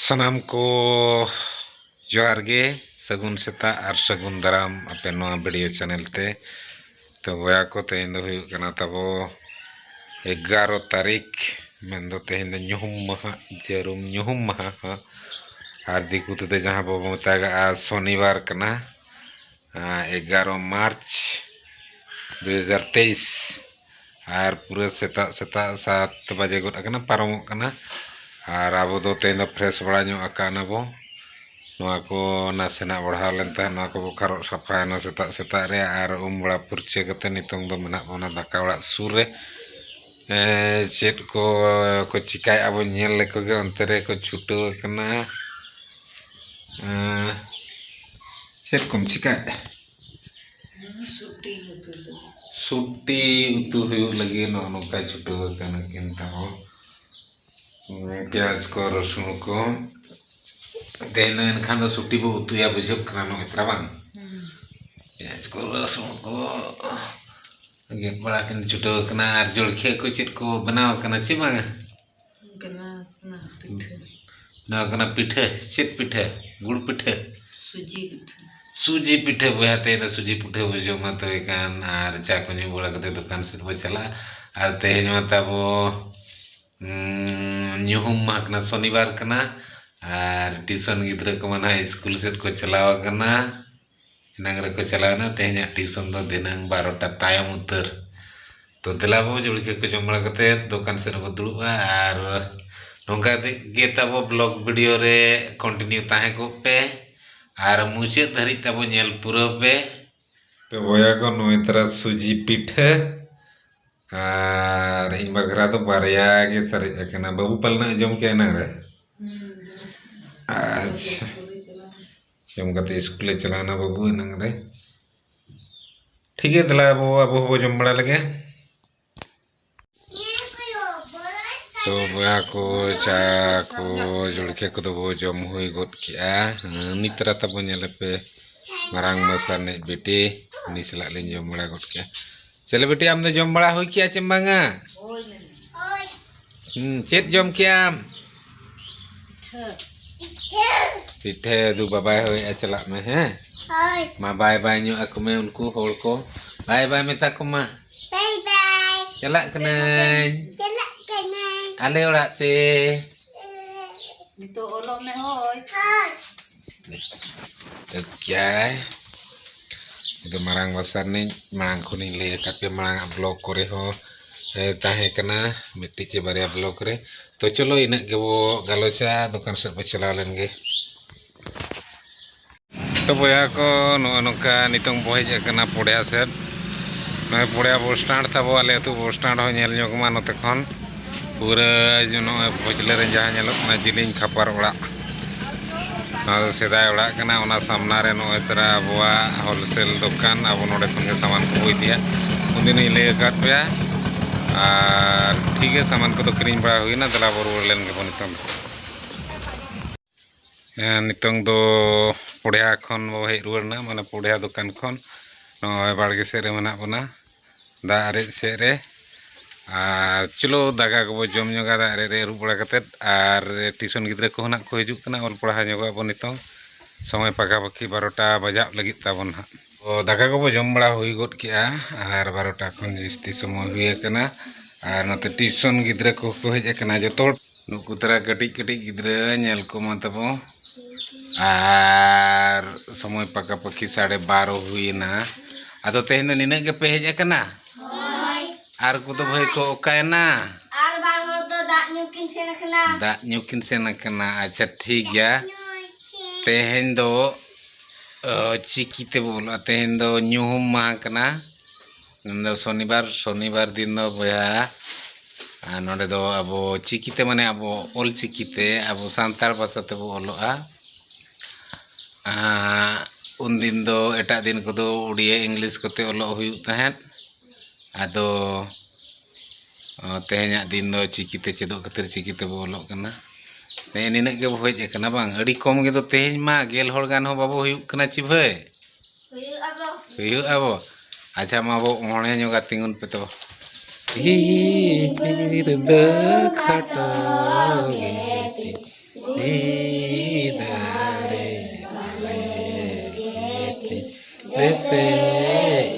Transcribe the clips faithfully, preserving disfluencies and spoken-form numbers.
ᱥᱟᱱᱟᱢ ᱠᱚ ᱡᱚᱦᱟᱨ ᱜᱮ, ᱥᱟᱹᱜᱩᱱ ᱥᱮᱛᱟᱜ ᱟᱨ ᱥᱟᱹᱜᱩᱱ ᱫᱟᱨᱟᱢ ᱟᱯᱮ ᱱᱚᱣᱟ ᱵᱷᱤᱰᱤᱭᱳ ᱪᱮᱱᱮᱞ ᱛᱮ᱾ ᱛᱚ ᱵᱚᱭᱦᱟ ᱠᱚ, ᱛᱮᱦᱮᱧ ᱫᱚ ᱦᱩᱭᱩᱜ ᱠᱟᱱᱟ ᱛᱟᱵᱚ ᱮᱜᱟᱨᱚ ᱛᱟᱹᱨᱤᱠᱷ, ᱢᱮᱱᱫᱚ ᱛᱮᱦᱮᱧ ᱫᱚ ᱧᱩᱦᱩᱢ ᱢᱟᱦᱟ, ᱡᱟᱹᱨᱩᱢ ᱧᱩᱦᱩᱢ ᱢᱟᱦᱟ ᱦᱟᱸᱜ᱾ ᱟᱨ ᱫᱤᱠᱩ ᱛᱮᱫᱚ ᱡᱟᱦᱟᱸ ᱵᱚ ᱢᱮᱛᱟᱜᱟᱜᱼᱟ ᱥᱚᱱᱤᱵᱟᱨ ᱠᱟᱱᱟ, ᱮᱜᱟᱨᱚ ᱢᱟᱨᱪ ᱫᱩ ᱦᱟᱡᱟᱨ ᱛᱮᱭᱤᱥ᱾ ᱟᱨ ᱯᱩᱨᱟᱹ ᱥᱮᱛᱟᱜ ᱥᱮᱛᱟᱜ ᱥᱟᱛ ᱵᱟᱡᱮ ᱜᱚᱫ ᱟᱠᱟᱱᱟ, ᱯᱟᱨᱚᱢᱚᱜ ᱠᱟᱱᱟ᱾ ᱟᱨ ᱟᱵᱚ ᱫᱚ ᱛᱮᱦᱮᱧ ᱫᱚ ᱯᱷᱨᱮᱥ ᱵᱟᱲᱟ ᱧᱚᱜ ᱟᱠᱟᱱᱟ ᱵᱚ᱾ ᱱᱚᱣᱟ ᱠᱚ ᱱᱟᱥᱮᱱᱟᱜ ᱵᱟᱲᱦᱟᱣ ᱞᱮᱱ ᱛᱟᱦᱮᱸᱫ, ᱱᱚᱣᱟ ᱠᱚᱵᱚ ᱠᱷᱟᱨᱚᱜ ᱥᱟᱯᱷᱟᱭᱟ ᱱᱟ ᱥᱮᱛᱟᱜ ᱥᱮᱛᱟᱜ ᱨᱮ᱾ ᱟᱨ ᱩᱢ ᱵᱟᱲᱟ ᱯᱷᱩᱨᱪᱟᱹ ᱠᱟᱛᱮ ᱱᱤᱛᱚᱝ ᱫᱚ ᱢᱮᱱᱟᱜ ᱵᱚᱱᱟ ᱫᱟᱠᱟ ᱚᱲᱟᱜ ᱥᱩᱨ ᱨᱮ᱾ ᱮ, ᱪᱮᱫ ᱠᱚ ᱠᱚ ᱪᱤᱠᱟᱭᱮᱫᱼᱟ ᱵᱚ ᱧᱮᱞ ᱞᱮᱠᱚ ᱜᱮ, ᱚᱱᱛᱮ ᱨᱮᱠᱚ ᱪᱷᱩᱴᱟᱹᱣ ᱟᱠᱟᱱᱟ᱾ ᱮ, ᱪᱮᱫ ᱠᱚᱢ ᱪᱤᱠᱟᱭᱮᱫᱼᱟ? ᱥᱩᱴᱤ ᱩᱛᱩ ᱞᱟᱹᱜᱤᱫ᱾ ᱥᱩᱴᱤ ᱩᱛᱩ ᱦᱩᱭᱩᱜ ᱞᱟᱹᱜᱤᱫ ᱱᱚᱜᱼᱚ ᱱᱚᱝᱠᱟ ᱪᱷᱩᱴᱟᱹᱣ ᱟᱠᱟᱱᱟ ᱠᱤᱱ ᱛᱟᱵᱚ᱾ ᱯᱮᱸᱭᱟᱡᱽ ᱠᱚ, ᱨᱚᱥᱩᱱ ᱠᱚ᱾ ᱛᱮᱦᱮᱧ ᱫᱚ ᱮᱱᱠᱷᱟᱱ ᱫᱚ ᱥᱩᱴᱤ ᱵᱚ ᱩᱛᱩᱭᱟ, ᱵᱩᱡᱷᱟᱹᱜ ᱠᱟᱱᱟ ᱱᱚᱜᱼᱚᱭ ᱛᱚᱨᱟ ᱵᱟᱝ? ᱦᱩᱸ᱾ ᱯᱮᱸᱭᱟᱡᱽ ᱠᱚ, ᱨᱚᱥᱩᱱ ᱠᱚ ᱜᱮᱫ ᱵᱟᱲᱟ ᱠᱤᱱ ᱪᱷᱩᱴᱟᱹᱣ ᱟᱠᱟᱱᱟ᱾ ᱟᱨ ᱡᱚᱲᱠᱷᱤᱭᱟᱹ ᱠᱚ ᱪᱮᱫ ᱠᱚ ᱵᱮᱱᱟᱣ ᱟᱠᱟᱱᱟ ᱪᱮ ᱵᱟᱝᱟ? ᱵᱮᱱᱟᱣ ᱟᱠᱟᱱᱟ ᱯᱤᱴᱷᱟᱹ᱾ ᱵᱮᱱᱟᱣ ᱟᱠᱟᱱᱟ ᱯᱤᱴᱷᱟᱹ᱾ ᱪᱮᱫ ᱯᱤᱴᱷᱟᱹ? ᱜᱩᱲ ᱯᱤᱴᱷᱟᱹ? ᱥᱩᱡᱤ ᱯᱤᱴᱷᱟᱹ᱾ ᱥᱩᱡᱤ ᱯᱤᱴᱷᱟᱹ ᱵᱚᱭᱦᱟ, ᱛᱮᱦᱮᱧ ᱫᱚ ᱥᱩᱡᱤ ᱯᱤᱴᱷᱟᱹ ᱵᱚ ᱡᱚᱢᱟ ᱛᱚᱵᱮ ᱠᱷᱟᱱ, ᱟᱨ ᱪᱟ ᱠᱚ ᱧᱩ ᱵᱟᱲᱟ ᱠᱟᱛᱮ ᱫᱚᱠᱟᱱ ᱥᱮᱫ ᱵᱚ ᱪᱟᱞᱟᱜᱼᱟ᱾ ᱟᱨ ᱛᱮᱦᱮᱧ ᱢᱟ ᱛᱟᱵᱚ, ᱩᱸ, ᱧᱩᱦᱩᱢ ᱢᱟᱦᱟ ᱠᱟᱱᱟ, ᱥᱚᱱᱤᱵᱟᱨ ᱠᱟᱱᱟ, ᱟᱨ ᱴᱤᱭᱩᱥᱚᱱ ᱜᱤᱫᱽᱨᱟᱹ ᱠᱚᱢᱟ ᱱᱟᱦᱟᱜ ᱥᱠᱩᱞ ᱥᱮᱫ ᱠᱚ ᱪᱟᱞᱟᱣ ᱟᱠᱟᱱᱟ᱾ ᱮᱱᱟᱝ ᱨᱮᱠᱚ ᱪᱟᱞᱟᱣ ᱮᱱᱟ, ᱛᱮᱦᱮᱧᱟᱜ ᱴᱤᱭᱩᱥᱚᱱ ᱫᱚ ᱫᱷᱤᱱᱟᱹᱝ ᱵᱟᱨᱚᱴᱟ ᱛᱟᱭᱚᱢ ᱩᱛᱟᱹᱨ᱾ ᱛᱚ ᱫᱮᱞᱟ ᱵᱚ, ᱡᱚᱲᱠᱷᱤᱭᱟᱹ ᱠᱚ ᱡᱚᱢ ᱵᱟᱲᱟ ᱠᱟᱛᱮ ᱫᱚᱠᱟᱱ ᱥᱮᱫ ᱨᱮᱵᱚ ᱫᱩᱲᱩᱵᱼᱟ᱾ ᱟᱨ ᱱᱚᱝᱠᱟ ᱜᱮ ᱛᱟᱵᱚ ᱵᱞᱚᱜ ᱵᱷᱤᱰᱤᱭᱳ ᱨᱮ ᱠᱚᱱᱴᱤᱱᱤᱭᱩ ᱛᱟᱦᱮᱸ ᱠᱚᱜ ᱯᱮ ᱟᱨ ᱢᱩᱪᱟᱹᱫ ᱫᱷᱟᱹᱨᱤᱡ ᱛᱟᱵᱚ ᱧᱮᱞ ᱯᱩᱨᱟᱹᱣ ᱯᱮ᱾ ᱛᱚ ᱵᱚᱭᱦᱟ ᱠᱚ, ᱱᱚᱜᱼᱚᱭ ᱛᱟᱨᱟ ᱥᱩᱡᱤ ᱯᱤᱴᱷᱟᱹ ᱟᱨ ᱤᱧ ᱵᱟᱠᱷᱨᱟ ᱫᱚ ᱵᱟᱨᱭᱟ ᱜᱮ ᱥᱟᱨᱮᱡ ᱟᱠᱟᱱᱟ᱾ ᱵᱟᱹᱵᱩ ᱯᱟᱞᱮᱱ ᱡᱚᱢ ᱠᱮᱜᱼᱟ ᱮᱱᱟᱝ ᱨᱮ? ᱦᱩᱸ᱾ ᱟᱪᱪᱷᱟ, ᱡᱚᱢ ᱠᱟᱛᱮ ᱥᱠᱩᱞᱮ ᱪᱟᱞᱟᱣᱱᱟ ᱵᱟᱹᱵᱩ ᱮᱱᱟᱝ ᱨᱮ᱾ ᱴᱷᱤᱠ ᱜᱮᱭᱟ, ᱫᱮᱞᱟ ᱟᱵᱚ, ᱟᱵᱚ ᱦᱚᱸᱵᱚ ᱡᱚᱢ ᱵᱟᱲᱟ ᱞᱮᱜᱮ᱾ ᱛᱚ ᱵᱚᱭᱦᱟ ᱠᱚ, ᱪᱟ ᱠᱚ, ᱡᱚᱲᱠᱷᱤᱭᱟᱹ ᱠᱚᱫᱚ ᱵᱚ ᱡᱚᱢ ᱦᱩᱭ ᱜᱚᱫ ᱠᱮᱜᱼᱟ᱾ ᱱᱤᱛ ᱛᱟᱨᱟ ᱛᱟᱵᱚ ᱧᱮᱞᱮ ᱯᱮ, ᱢᱟᱨᱟᱝ ᱢᱟᱥᱟ ᱨᱤᱱᱤᱡ ᱵᱤᱴᱤ, ᱩᱱᱤ ᱥᱟᱞᱟᱜ ᱞᱤᱧ ᱡᱚᱢ ᱵᱟᱲᱟ ᱜᱚᱫ ᱠᱮᱜᱼᱟ᱾ ᱪᱮᱞᱮ ᱵᱤᱴᱤ, ᱟᱢ ᱫᱚ ᱡᱚᱢ ᱵᱟᱲᱟ ᱦᱩᱭ ᱠᱮᱜᱼᱟ ᱪᱮ ᱵᱟᱝᱟ? ᱦᱩᱸ, ᱪᱮᱫ ᱡᱚᱢ ᱠᱮᱜᱼᱟᱢ? ᱯᱤᱴᱷᱟᱹ᱾ ᱯᱤᱴᱷᱟᱹ ᱫᱩ ᱵᱟᱵᱟᱭ ᱦᱚᱦᱚᱭᱮᱫᱼᱟ, ᱪᱟᱞᱟᱜ ᱢᱮ, ᱦᱮᱸ? ᱦᱳᱭ᱾ ᱢᱟ ᱵᱟᱭ ᱵᱟᱭ ᱧᱚᱜ ᱟᱠᱚ ᱢᱮ ᱩᱱᱠᱩ ᱦᱚᱲ ᱠᱚ᱾ ᱵᱟᱭ ᱵᱟᱭ ᱢᱮᱛᱟ ᱠᱚ ᱢᱟ᱾ ᱵᱟᱭ ᱵᱟᱭ᱾ ᱪᱟᱞᱟᱜ ᱠᱟᱹᱱᱟᱹᱧ᱾ ᱪᱟᱞᱟᱜ ᱠᱟᱹᱱᱟᱹᱧ᱾ ᱟᱞᱮ ᱚᱲᱟᱜ ᱛᱮ᱾ ᱱᱤᱛᱚᱜ ᱚᱞᱚᱜ ᱢᱮ, ᱦᱳᱭ᱾ ᱦᱳᱭ᱾ ᱪᱮᱫ ᱪᱤᱠᱟᱹᱭ? ᱟᱫᱚ ᱢᱟᱨᱟᱝ ᱵᱟᱥᱟ ᱨᱤᱱᱤᱡ ᱢᱟᱲᱟᱝ ᱠᱷᱚᱱᱤᱧ ᱞᱟᱹᱭ ᱟᱠᱟᱫ ᱯᱮᱭᱟ, ᱢᱟᱲᱟᱝ ᱟᱜ vlog ᱠᱚᱨᱮ ᱦᱚᱸ, ᱮ, ᱛᱟᱦᱮᱸ ᱠᱟᱱᱟ ᱢᱤᱫᱴᱤᱡ ᱪᱮ ᱵᱟᱨᱭᱟ vlog ᱨᱮ᱾ ᱛᱚ ᱪᱚᱞᱚ, ᱤᱱᱟᱹᱜ ᱜᱮᱵᱚ ᱜᱟᱞᱚᱪᱟ, ᱫᱚᱠᱟᱱ ᱥᱮᱫ ᱵᱚ ᱪᱟᱞᱟᱣ ᱞᱮᱱ ᱜᱮ᱾ ᱛᱚ ᱵᱚᱭᱦᱟ ᱠᱚ, ᱱᱚᱜᱼᱚ ᱱᱚᱝᱠᱟ ᱱᱤᱛᱚᱝ ᱵᱚ ᱦᱮᱡ ᱟᱠᱟᱱᱟ ᱯᱚᱲᱭᱟ ᱥᱮᱫ᱾ ᱱᱚᱜᱼᱚᱭ ᱯᱚᱲᱭᱟ bus stand ᱛᱟᱵᱚ, ᱟᱞᱮ ᱟᱹᱛᱩ bus stand ᱦᱚᱸ ᱧᱮᱞ ᱧᱚᱜ ᱢᱟ ᱱᱚᱛᱮ ᱠᱷᱚᱱ᱾ ᱯᱩᱨᱟᱹ ᱱᱚᱜᱼᱚᱭ ᱯᱟᱹᱪᱷᱞᱟᱹ ᱨᱮ ᱡᱟᱦᱟᱸ ᱧᱮᱞᱚᱜ ᱠᱟᱱᱟ ᱡᱤᱞᱤᱧ ᱠᱷᱟᱯᱟᱨ ᱚᱲᱟᱜ, ᱱᱚᱣᱟ ᱫᱚ ᱥᱮᱫᱟᱭ ᱚᱲᱟᱜ ᱠᱟᱱᱟ᱾ ᱚᱱᱟ ᱥᱟᱢᱱᱟ ᱨᱮ ᱱᱚᱜᱼᱚᱭ ᱛᱚᱨᱟ ᱟᱵᱚᱣᱟᱜ wholesale ᱫᱚᱠᱟᱱ, ᱟᱵᱚ ᱱᱚᱰᱮ ᱠᱷᱚᱱ ᱜᱮ ᱥᱟᱢᱟᱱ ᱠᱚᱵᱚ ᱤᱫᱤᱭᱟ᱾ ᱩᱱᱫᱤᱱ ᱤᱧ ᱞᱟᱹᱭ ᱟᱠᱟᱫ ᱯᱮᱭᱟ, ᱟᱨ ᱴᱷᱤᱠ ᱜᱮᱭᱟ, ᱥᱟᱢᱟᱱ ᱠᱚᱫᱚ ᱠᱤᱨᱤᱧ ᱵᱟᱲᱟ ᱦᱩᱭᱱᱟ᱾ ᱫᱮᱞᱟ ᱵᱚ ᱨᱩᱣᱟᱹᱲ ᱞᱮᱱ ᱜᱮᱵᱚᱱ ᱱᱤᱛᱚᱝ ᱫᱚ᱾ ᱦᱮᱸ, ᱱᱤᱛᱚᱝ ᱫᱚ ᱯᱚᱲᱭᱟ ᱠᱷᱚᱱ ᱵᱚ ᱦᱮᱡ ᱨᱩᱣᱟᱹᱲ ᱮᱱᱟ, ᱢᱟᱱᱮ ᱯᱚᱲᱭᱟ ᱫᱚᱠᱟᱱ ᱠᱷᱚᱱ ᱱᱚᱜᱼᱚᱭ ᱵᱟᱲᱜᱮ ᱥᱮᱫ ᱨᱮ ᱢᱮᱱᱟᱜ ᱵᱚᱱᱟ, ᱫᱟᱜ ᱟᱨᱮᱡ ᱥᱮᱫ ᱨᱮ᱾ ᱟᱨ ᱪᱚᱞᱚ, ᱫᱟᱠᱟ ᱠᱚᱵᱚ ᱡᱚᱢ ᱧᱚᱜᱟ ᱫᱟᱜ ᱟᱨᱮᱡ ᱨᱮ ᱟᱹᱨᱩᱵ ᱵᱟᱲᱟ ᱠᱟᱛᱮᱫ᱾ ᱟᱨ tuition ᱜᱤᱫᱽᱨᱟᱹ ᱠᱚᱦᱚᱸ ᱱᱟᱜ ᱠᱚ ᱦᱤᱡᱩᱜ ᱠᱟᱱᱟ, ᱚᱞ ᱯᱟᱲᱦᱟᱣ ᱧᱚᱜᱚᱜ ᱟᱵᱚ ᱱᱤᱛᱚᱝ᱾ ᱥᱚᱢᱚᱭ ᱯᱟᱠᱟ ᱯᱟᱠᱤ ᱵᱟᱨᱚᱴᱟ ᱵᱟᱡᱟᱜ ᱞᱟᱹᱜᱤᱫ ᱛᱟᱵᱚᱱ ᱱᱟᱦᱟᱜ᱾ ᱛᱚ ᱫᱟᱠᱟ ᱠᱚᱵᱚ ᱡᱚᱢ ᱵᱟᱲᱟ ᱦᱩᱭ ᱜᱚᱫ ᱠᱮᱜᱼᱟ, ᱟᱨ ᱵᱟᱨᱚᱴᱟ ᱠᱷᱚᱱ ᱡᱟᱹᱥᱛᱤ ᱥᱚᱢᱚᱭ ᱦᱩᱭ ᱟᱠᱟᱱᱟ᱾ ᱟᱨ ᱱᱚᱛᱮ tuition ᱜᱤᱫᱽᱨᱟᱹ ᱠᱚᱦᱚᱸ ᱠᱚ ᱦᱮᱡ ᱟᱠᱟᱱᱟ, ᱡᱚᱛᱚ ᱦᱚᱲ᱾ ᱱᱩᱠᱩ ᱛᱟᱨᱟ ᱠᱟᱹᱴᱤᱡ ᱠᱟᱹᱴᱤᱡ ᱜᱤᱫᱽᱨᱟᱹ ᱧᱮᱞ ᱠᱚᱢᱟ ᱛᱟᱵᱚ᱾ ᱟᱨ ᱥᱚᱢᱚᱭ ᱯᱟᱠᱟ ᱯᱟᱠᱤ ᱥᱟᱲᱮ ᱵᱟᱨᱚ ᱦᱩᱭᱮᱱᱟ᱾ ᱟᱫᱚ ᱛᱮᱦᱮᱧ ᱫᱚ ᱱᱤᱱᱟᱹᱜ ᱜᱮᱯᱮ ᱦᱮᱡ ᱟᱠᱟᱱᱟ? ᱟᱨ ᱠᱚᱫᱚ ᱵᱷᱟᱹᱭ ᱠᱚ ᱚᱠᱟᱭᱮᱱᱟ? ᱟᱨ ᱵᱟᱨ ᱦᱚᱲ ᱫᱚ ᱫᱟᱜ ᱧᱩ ᱠᱤᱱ ᱥᱮᱱ ᱟᱠᱟᱱᱟ᱾ ᱫᱟᱜ ᱧᱩ ᱠᱤᱱ ᱥᱮᱱ ᱟᱠᱟᱱᱟ᱾ ᱟᱪᱪᱷᱟ, ᱴᱷᱤᱠ ᱜᱮᱭᱟ᱾ ᱛᱮᱦᱮᱧ ᱫᱚ, ᱚ, ᱪᱤᱠᱤ ᱛᱮᱵᱚ ᱚᱞᱚᱜᱼᱟ᱾ ᱛᱮᱦᱮᱧ ᱫᱚ ᱧᱩᱦᱩᱢ ᱢᱟᱦᱟ ᱠᱟᱱᱟ᱾ ᱢᱮᱱᱫᱚ ᱥᱚᱱᱤᱵᱟᱨ, ᱥᱚᱱᱤᱵᱟᱨ ᱫᱤᱱ ᱫᱚ ᱵᱚᱭᱦᱟ, ᱟᱨ ᱱᱚᱰᱮ ᱫᱚ ᱟᱵᱚ ᱪᱤᱠᱤᱛᱮ, ᱢᱟᱱᱮ ᱟᱵᱚ ᱚᱞ ᱪᱤᱠᱤᱛᱮ, ᱟᱵᱚ ᱥᱟᱱᱛᱟᱲ ᱵᱷᱟᱥᱟ ᱛᱮᱵᱚ ᱚᱞᱚᱜᱼᱟ᱾ ᱟᱨ ᱩᱱᱫᱤᱱ ᱫᱚ ᱮᱴᱟᱜ ᱫᱤᱱ ᱠᱚᱫᱚ ᱩᱲᱤᱭᱟ, ᱤᱝᱞᱤᱥ ᱠᱚᱛᱮ ᱚᱞᱚᱜ ᱦᱩᱭᱩᱜ ᱛᱟᱦᱮᱸᱫ᱾ ᱟᱫᱚ, ᱚ, ᱛᱮᱦᱮᱧᱟᱜ ᱫᱤᱱ ᱫᱚ ᱪᱤᱠᱤᱛᱮ ᱪᱮᱫᱚᱜ ᱠᱷᱟᱹᱛᱤᱨ ᱪᱤᱠᱤ ᱛᱮᱵᱚ ᱚᱞᱚᱜ ᱠᱟᱱᱟ᱾ ᱱᱮᱜᱼᱮ ᱱᱤᱱᱟᱹᱜ ᱜᱮᱵᱚ ᱦᱮᱡ ᱟᱠᱟᱱᱟ ᱵᱟᱝ? ᱟᱹᱰᱤ ᱠᱚᱢ ᱜᱮᱫᱚ ᱛᱮᱦᱮᱧ ᱢᱟ ᱜᱮᱞ ᱦᱚᱲ ᱜᱟᱱ ᱦᱚᱸ ᱵᱟᱵᱚ ᱦᱩᱭᱩᱜ ᱠᱟᱱᱟ ᱪᱤ ᱵᱷᱟᱹᱭ? ᱦᱩᱭᱩᱜ ᱟᱵᱚ᱾ ᱦᱩᱭᱩᱜ ᱟᱵᱚ᱾ ᱟᱪᱪᱷᱟ, ᱢᱟ ᱵᱚ ᱚᱬᱦᱮ ᱧᱚᱜᱟ, ᱛᱤᱸᱜᱩᱱ ᱯᱮ ᱛᱚ᱾ ᱛᱤᱦᱤᱧ ᱵᱤᱨ ᱫᱚ ᱠᱷᱟᱴᱚ ᱜᱮ, ᱛᱤᱦᱤᱧ ᱯᱮᱥᱮ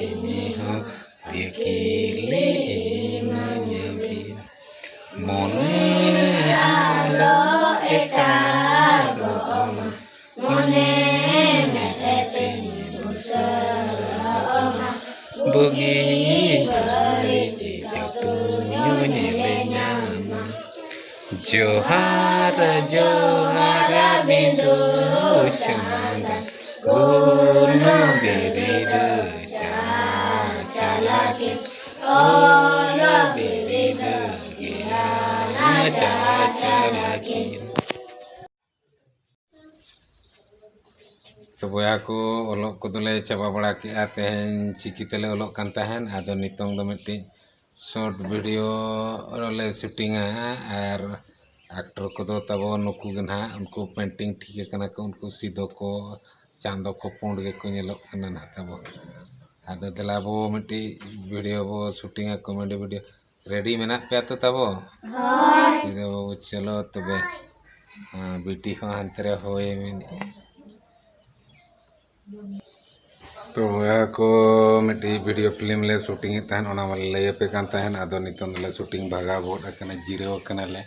ᱤᱧ ᱦᱚᱸ ᱫᱤᱠᱤᱞᱤ ᱤᱢᱟᱹᱧ ᱵᱤᱱ᱾ ᱢᱚᱱᱮ ᱟᱞᱚ ᱮᱴᱟᱜᱚᱜ ᱢᱟ, ᱢᱚᱱᱮ ᱢᱮᱫ ᱛᱤᱧ ᱵᱩᱥᱟᱹᱜ ᱢᱟ, ᱵᱩᱜᱤ ᱵᱟᱹᱲᱤᱡ ᱡᱚᱛᱚᱧ ᱧᱮᱞ ᱧᱟᱢᱟ᱾ ᱡᱚᱦᱟᱨ ᱡᱚᱦᱟᱨ ᱵᱤᱸᱫᱩ ᱪᱟᱸᱫᱟᱱ, ᱜᱩᱱ ᱵᱤᱨᱤᱫ ᱪᱟᱪᱟᱞᱟᱠᱤᱱ, ᱚᱞ ᱵᱤᱨᱤᱫ ᱜᱮᱭᱟᱱ ᱪᱟᱪᱟᱞᱟᱠᱤᱱ᱾ ᱛᱚ ᱵᱚᱭᱦᱟ ᱠᱚ, ᱚᱞᱚᱜ ᱠᱚᱫᱚᱞᱮ ᱪᱟᱵᱟ ᱵᱟᱲᱟ ᱠᱮᱜᱼᱟ᱾ ᱛᱮᱦᱮᱧ ᱪᱤᱠᱤ ᱛᱮᱞᱮ ᱚᱞᱚᱜ ᱠᱟᱱ ᱛᱟᱦᱮᱸᱱ, ᱟᱫᱚ ᱱᱤᱛᱚᱝ ᱫᱚ ᱢᱤᱫᱴᱤᱡ ᱥᱚᱨᱴ ᱵᱷᱤᱰᱤᱭᱳ ᱞᱮ ᱥᱩᱴᱤᱝᱟ᱾ ᱟᱨ ᱟᱠᱴᱚᱨ ᱠᱚᱫᱚ ᱛᱟᱵᱚ ᱱᱩᱠᱩ ᱜᱮ ᱱᱟᱦᱟᱜ, ᱩᱱᱠᱩ ᱯᱮᱱᱴᱤᱝ ᱴᱷᱤᱠ ᱟᱠᱟᱱᱟ ᱠᱚ, ᱩᱱᱠᱩ ᱥᱤᱫᱚ ᱠᱚ, ᱪᱟᱸᱫᱚ ᱠᱚ ᱯᱩᱸᱰ ᱜᱮᱠᱚ ᱧᱮᱞᱚᱜ ᱠᱟᱱᱟ ᱱᱟᱦᱟᱜ ᱛᱟᱵᱚ᱾ ᱟᱫᱚ ᱫᱮᱞᱟ ᱵᱚ ᱢᱤᱫᱴᱤᱡ ᱵᱷᱤᱰᱤᱭᱳ ᱵᱚ ᱥᱩᱴᱤᱝᱟ, ᱠᱚᱢᱮᱰᱤ ᱵᱷᱤᱰᱤᱭᱳ᱾ ᱨᱮᱰᱤ ᱢᱮᱱᱟᱜ ᱯᱮᱭᱟ ᱛᱚ ᱛᱟᱵᱚ? ᱦᱳᱭ᱾ ᱴᱷᱤᱠ ᱜᱮᱭᱟ ᱵᱟᱹᱵᱩ, ᱪᱚᱞᱚ ᱛᱚᱵᱮ, ᱦᱮᱸ, ᱵᱤᱴᱤ ᱦᱚᱸ ᱦᱟᱱᱛᱮ ᱨᱮ ᱦᱳᱭ ᱢᱮᱱᱮᱫᱼᱟ᱾ ᱛᱚ ᱵᱚᱭᱦᱟ ᱠᱚ, ᱢᱤᱫᱴᱤᱡ ᱵᱷᱤᱰᱤᱭᱳ ᱯᱷᱤᱞᱢ ᱞᱮ ᱥᱩᱴᱤᱝ ᱮᱫ ᱛᱟᱦᱮᱸᱱ, ᱚᱱᱟ ᱢᱟᱞᱮ ᱞᱟᱹᱭ ᱟᱯᱮ ᱠᱟᱱ ᱛᱟᱦᱮᱸᱱ᱾ ᱟᱫᱚ ᱱᱤᱛᱚᱝ ᱫᱚᱞᱮ ᱥᱩᱴᱤᱝ ᱵᱷᱟᱜᱟᱣ ᱜᱚᱫ ᱟᱠᱟᱱᱟ, ᱡᱤᱨᱟᱹᱣ ᱟᱠᱟᱱᱟᱞᱮ᱾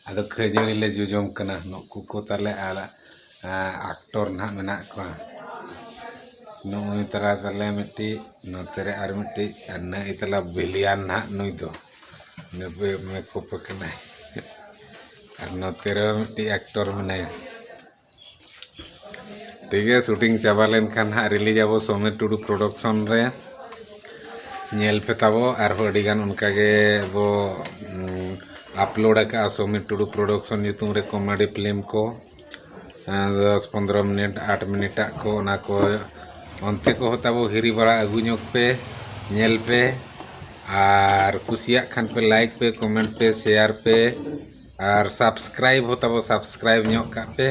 ᱟᱫᱚ ᱠᱷᱟᱹᱡᱟᱹᱲᱤ ᱞᱮ ᱡᱚᱡᱚᱢ ᱠᱟᱱᱟ᱾ ᱱᱩᱠᱩ ᱠᱚ ᱛᱟᱞᱮ ᱟᱨ, ᱟᱸ, ᱟᱠᱴᱚᱨ ᱱᱟᱦᱟᱜ ᱢᱮᱱᱟᱜ ᱠᱚᱣᱟ᱾ ᱱᱚᱜᱼᱚᱭ ᱛᱟᱨᱟ ᱛᱟᱞᱮ ᱢᱤᱫᱴᱤᱡ, ᱱᱚᱛᱮ ᱨᱮ ᱟᱨ ᱢᱤᱫᱴᱤᱡ, ᱟᱨ ᱱᱟᱹᱭ ᱛᱟᱞᱟ ᱵᱷᱤᱞᱤᱭᱟᱱ ᱱᱟᱦᱟᱜ ᱱᱩᱭ ᱫᱚ᱾ ᱱᱩᱭ ᱢᱮᱠᱚᱯ ᱟᱠᱟᱱᱟᱭ᱾ ᱟᱨ ᱱᱚᱛᱮ ᱨᱮᱦᱚᱸ ᱢᱤᱫᱴᱤᱡ ᱟᱠᱴᱚᱨ ᱢᱮᱱᱟᱭᱟ᱾ ᱴᱷᱤᱠ ᱜᱮᱭᱟ, ᱥᱩᱴᱤᱝ ᱪᱟᱵᱟ ᱞᱮᱱᱠᱷᱟᱱ ᱦᱟᱸᱜ ᱨᱤᱞᱤᱡᱽ ᱟᱵᱚ ᱥᱚᱢᱤᱨ ᱴᱩᱰᱩ ᱯᱨᱚᱰᱟᱠᱥᱚᱱ ᱨᱮ᱾ ᱧᱮᱞ ᱯᱮ ᱛᱟᱵᱚ, ᱟᱨᱦᱚᱸ ᱟᱹᱰᱤ ᱜᱟᱱ ᱚᱱᱠᱟ ᱜᱮ ᱵᱚ, ᱩᱸ, ᱟᱯᱞᱳᱰ ᱟᱠᱟᱜᱼᱟ ᱥᱚᱢᱤᱨ ᱴᱩᱰᱩ ᱯᱨᱚᱰᱟᱠᱥᱚᱱ ᱧᱩᱛᱩᱢ ᱨᱮ ᱠᱚᱢᱮᱰᱤ ᱯᱷᱤᱞᱢ ᱠᱚ᱾ ᱮᱸ, ᱫᱚᱥ ᱯᱚᱱᱫᱽᱨᱚ ᱢᱤᱱᱤᱴ, ᱟᱴ ᱢᱤᱱᱤᱴᱟᱜ ᱠᱚ, ᱚᱱᱟ ᱠᱚ ᱚᱱᱛᱮ ᱠᱚᱦᱚᱸ ᱛᱟᱵᱚ ᱦᱤᱨᱤ ᱵᱟᱲᱟ ᱟᱹᱜᱩ ᱧᱚᱜ ᱯᱮ, ᱧᱮᱞ ᱯᱮ᱾ ᱟᱨ ᱠᱩᱥᱤᱭᱟᱜ ᱠᱷᱟᱱ ᱯᱮ ᱞᱟᱭᱤᱠ ᱯᱮ, ᱠᱚᱢᱮᱱᱴ ᱯᱮ, ᱥᱮᱭᱟᱨ ᱯᱮ, ᱟᱨ ᱥᱟᱵᱥᱠᱨᱟᱭᱤᱵ ᱦᱚᱸ ᱛᱟᱵᱚ ᱥᱟᱵᱥᱠᱨᱟᱭᱤᱵ ᱧᱚᱜ ᱠᱟᱜ ᱯᱮ᱾